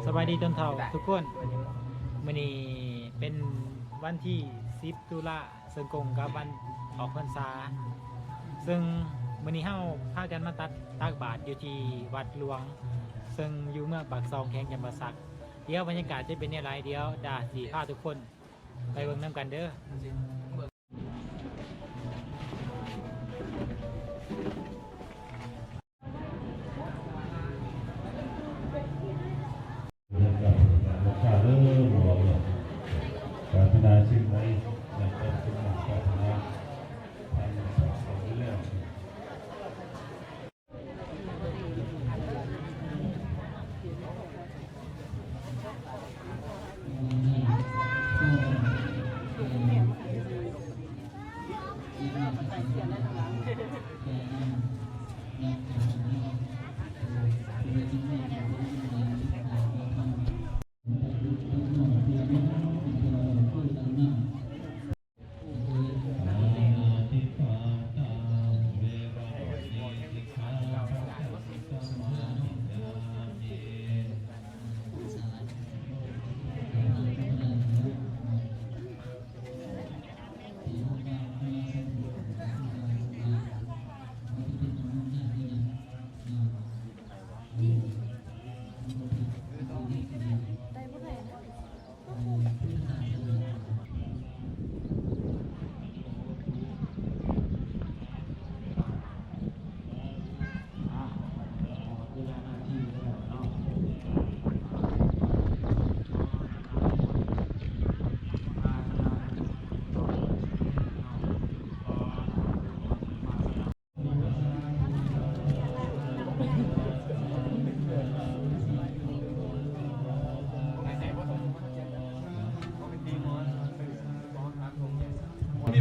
ສະບາຍດີຕົນເຖົ້າທຸກຄົນ. ມື້ນີ້ເປັນວັນທີສິບ ຕຸລາ ເຊິ່ງກົງກັບວັນອອກພັນສາ. ເຊິ່ງມື້ນີ້ເຮົາພາກັນມາຕັກ ຕັກບາດຢູ່ທີ່ວັດຫຼວງ ເຊິ່ງຢູ່ເມືອງປາກຊ່ອງ ແຂວງຈຳປາສັກ. ດຽວບັນຍາກາດຈະເປັນແນວໃດ ດຽວດາຊິພາທຸກຄົນໄປເບິ່ງນຳກັນເດີ. ປາດຖະໜາສິ່ງໃດ ໃຫ້ສົມຫວັງປາດຖະໜາ ໃຫ້ສຳເລັດແລ້ວ.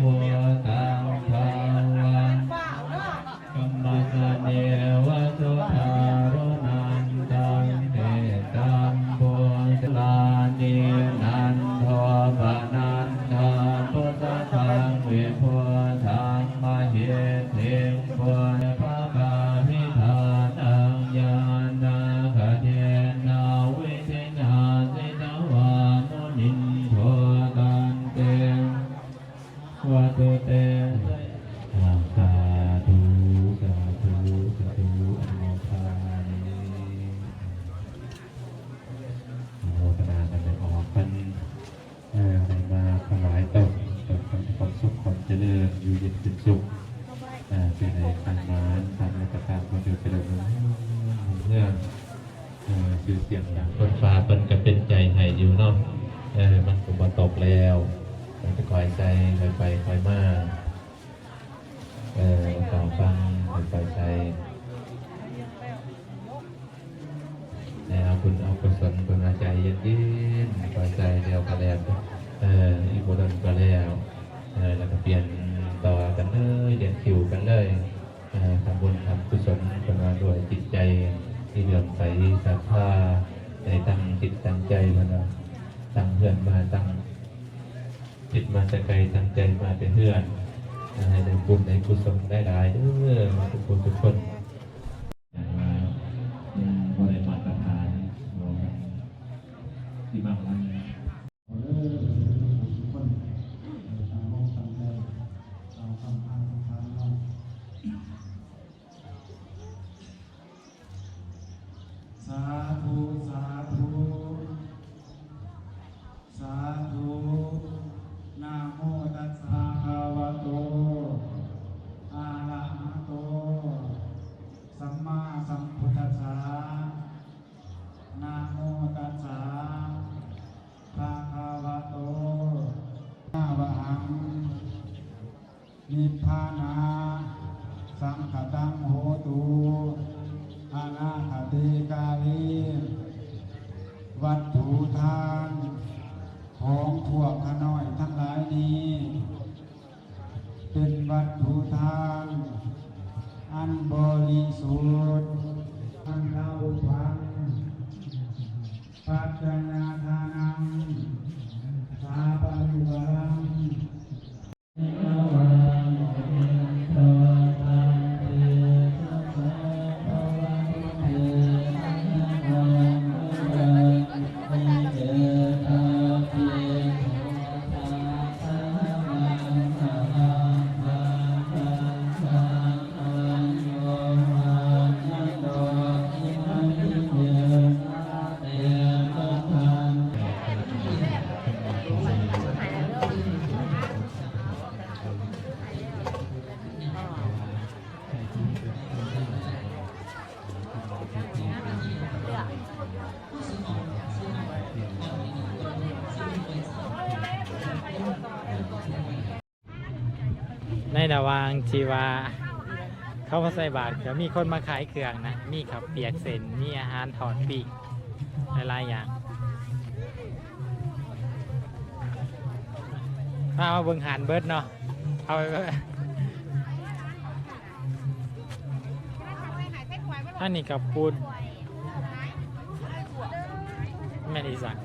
ພຸດທັງພະວັງ ກັມມະສະເນວະ ສຸທາຣຸນັນຕັງ ເມດຕາມໂພຊະລານີ ນັນໂທປະນັນທາ ພຸດທະຄັງ ວິພຸດທັງ ມະຫິດຖິງ ພຸດທະພະກາພິທານັງ ຍານາຄະເທນາ ວິທະຍາສິດຕະວາ ມຸນິນໂທ ຕັນເຕ ວັດຖຸເຕ ສາທຸ ສາທຸ ສາທຸ ອະນຸໂມທາມິ ອະນຸໂມທະນາກັນໄດ້ອອກເພິ່ນ ເອີ ໄດ້ມາຖວາຍຕົນ ຕົນ ຄວາມສຸກຄວາມຈະເລີນ ຢູ່ເຢັນເປັນສຸກ ເອີ ເປັນໃຫ້ຄັນມານ ທຳໃຫ້ປະຊາຊົນເດີນໄປເດີນເມືອງ ເຮືອນ ເອີ ຊື່ສຽງດັງ ເພິ່ນຟ້າເພິ່ນກໍເປັນໃຈໃຫ້ຢູ່ເນາະ ເອີ ມັນກໍບໍ່ຕົກແລ້ວ ເພິ່ນກໍຄ່ອຍໃສ່ ຄ່ອຍໄປຄ່ອຍມາ ເອີ ເຝົ້າຟັງ ຄ່ອຍໄປໃສ່ ແລ້ວບຸນອະກຸສົນເພິ່ນວ່າໃຈເຢັນໆ ຄ່ອຍໃສ່ ແລ້ວກໍແລ້ວ ເອີ ອີກບໍ່ດົນກໍແລ້ວ ເອີ ແລ້ວກໍປ່ຽນຕໍ່ກັນເລີຍ ລຽນຄິວກັນເລີຍ. ເອີ ທຳບຸນທຳກຸສົນ ເພິ່ນວ່າດ້ວຍຈິດໃຈທີ່ເຫຼື້ອມໃສສັດທາ ໄດ້ຕັ້ງຈິດຕັ້ງໃຈ ເພິ່ນວ່າຕັ້ງເຮືອນມາ ຕັ້ງຈິດມາແຕ່ໄກ ຕັ້ງໃຈມາແຕ່ເຮືອນ ໃຫ້ໄດ້ບຸນໄດ້ກຸສົນຫຼາຍໆເດີ ທຸກຄົນທຸກຄົນ. ຍັງວ່າຍັງບໍ່ໄດ້ມາດຕະຖານ ທີ່ບາງວັນ ເອີ ທຸກຄົນ ເອີ ຕັ້ງອົກຕັ້ງໃຈ ເອົາຄຳອະທິຖານເນາະ. ສາທຸ ສາທຸ ສາທຸ ນະໂມຕັດສະ ພະຄະວະໂຕ ອະລະຫະໂຕ ສຳມາສຳພຸດທັດສະ. ນະໂມຕັດສະ ພະຄະວະໂຕ ອະລະຫັງ ນິບພານະ ສັງຄະຕັງ ໂຫຕຸ ອະນາຄະຕິກາລີ. ວັດຖຸທານຂອງພວກຂ້ານ້ອຍທັງຫຼາຍນີ້ ເປັນວັດຖຸທານອັນບໍລິສຸດ ທັງທາວະປັງ ປັດຈະຍາທານັງ ສາປະລິວາຣັງ ສະວາໂມເມນໂຕ ຕັນເຕຊະສາ ພະວະຕຸເຕ ສະຍະນາໂມ ລັງ ໃນລະຫວ່າງທີ່ວ່າເຂົາມາໃສ່ບາດ ກໍມີຄົນມາຂາຍເຄື່ອງນະ ມີເຂົ້າປຽກເສັ້ນ ມີອາຫານທອດປີ້ງ ຫຼາຍໆຢ່າງ. ພາມາເບິ່ງຮ້ານເບິດເນາະ ເອົາ ອັນນີ້ກໍປູດ ແມ່ນອີ່ສັງ?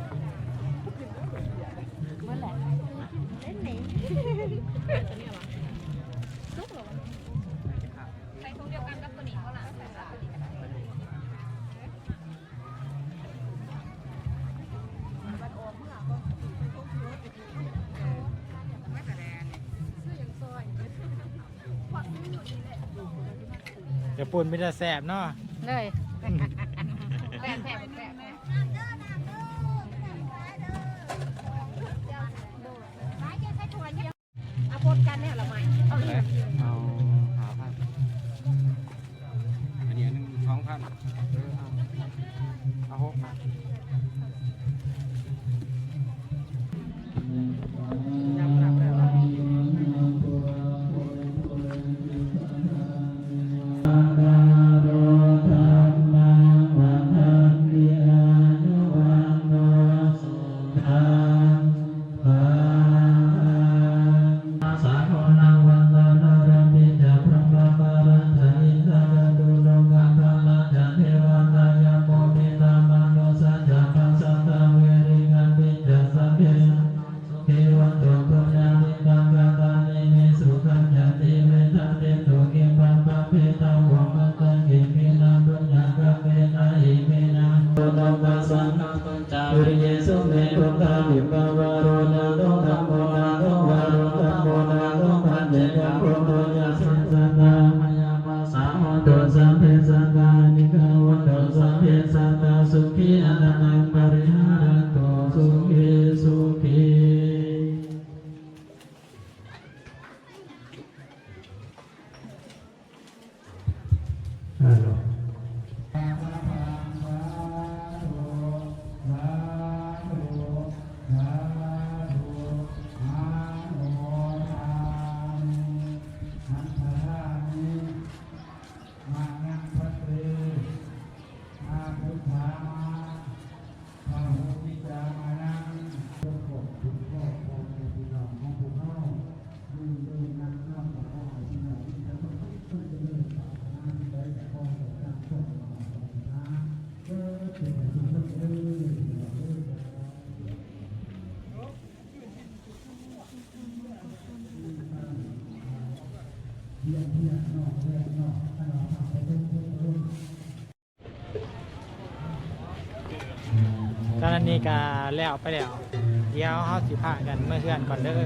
ໃສ່ຖົງດຽວກັນກັບໂຕນີ້ເທົ່ານັ້ນ. ເຂົ້າປຸ້ນເປັນຕາແຊບເນາະ. ເລີຍ ແຊບໆ ແຊບ. ເອົາປົນກັນແລ້ວລະໄໝ ເອົາອີກ ເອົາຫ້າພັນ ອັນນີ້ອັນໜຶ່ງສອງພັນ ເອີ ເອົາ ເອົາຫົກພັນ. ສາໂກນາວັນຕານາລະປິຈະ ພຣມະມາລະຈະ ອິນທະຈະ ຕຸໂລກະປາລະຈະ ເທວະຕາຍະ ໂມມິຕາມະນຸສາຈະ ປັດສະຕາເວຣິງະປິຈະ ສັບເພ ເທວັນຕຸ ປຸນຍານິຕັງ ກະຕານິ ເມ ສຸຂັນຈະ ຕິເມທາ ເຕ ໂຕ ເກ ປັບປະ ເພ ທາ ໂຫ ມັນຕັງ ເກ ເກ ນະ ປຸນຍາ ກຳ ເມ ນະ ເອ ເມ ນະ ໂຕ ໂຕ ກະ ສັງ ຄະ ປັນ ຈາ ວິລິເຍ ສຸ ເມ ພຸດທາ ວິ ພາ ວະ ໂຣ ນາ ໂທ ທຳ ໂມ ນາ ໂທ ວາ ໂຣ ທຳ ໂມ ນາ ໂທ ປັດ ເຈ ກະ ໂຄ ໂທ ຍະ ສັນ ສະ ຕາ ພະຍາ ປະ ສາ ໂຫ ຕຸ ສັບ ເພ ສະ ຕາ ນິ ກາ ໂຫ ຕຸ ສັບ ເພ ສະ ຕາ ສຸ ຂີ ອັດ ຕະ ນັງ ປະ ລິ ຫະ ຣະ ໂຕ ສຸ ຂີ ສຸ ຂີ. ອາໂລ ສາທຸ ສາທຸ ສາທຸ ອະນຸໂມທາມິ ຫັນທະຣາມິ ມາຍັງ ພັນເຕ ອາ ພຸດທາມາ ພະໂຫສິກາມານັງ ທຸກຄົນ ທຸກຄອບຄົວ ພໍ່ແມ່ພີ່ນ້ອງຂອງພວກເຮົາ ຢູ່ເດີນນາງນອນ ກໍຂໍໃຫ້ພີ່ນ້ອງມີແຕ່ຄວາມສຸກຄວາມຈະເລີນ ປາດຖະໜາສິ່ງໃດກໍຂໍໃຫ້ດັ່ງຄວາມປາດຖະໜາ ເກີດຂຶ້ນໃຫ້ທຸກຄົນເດີ ພີ່ນ້ອງເດີ. ຕອນນີ້ກະແລ້ວໄປແລ້ວ ດຽວເຮົາຊິພາກັນເມືອເຮືອນກ່ອນເດີ.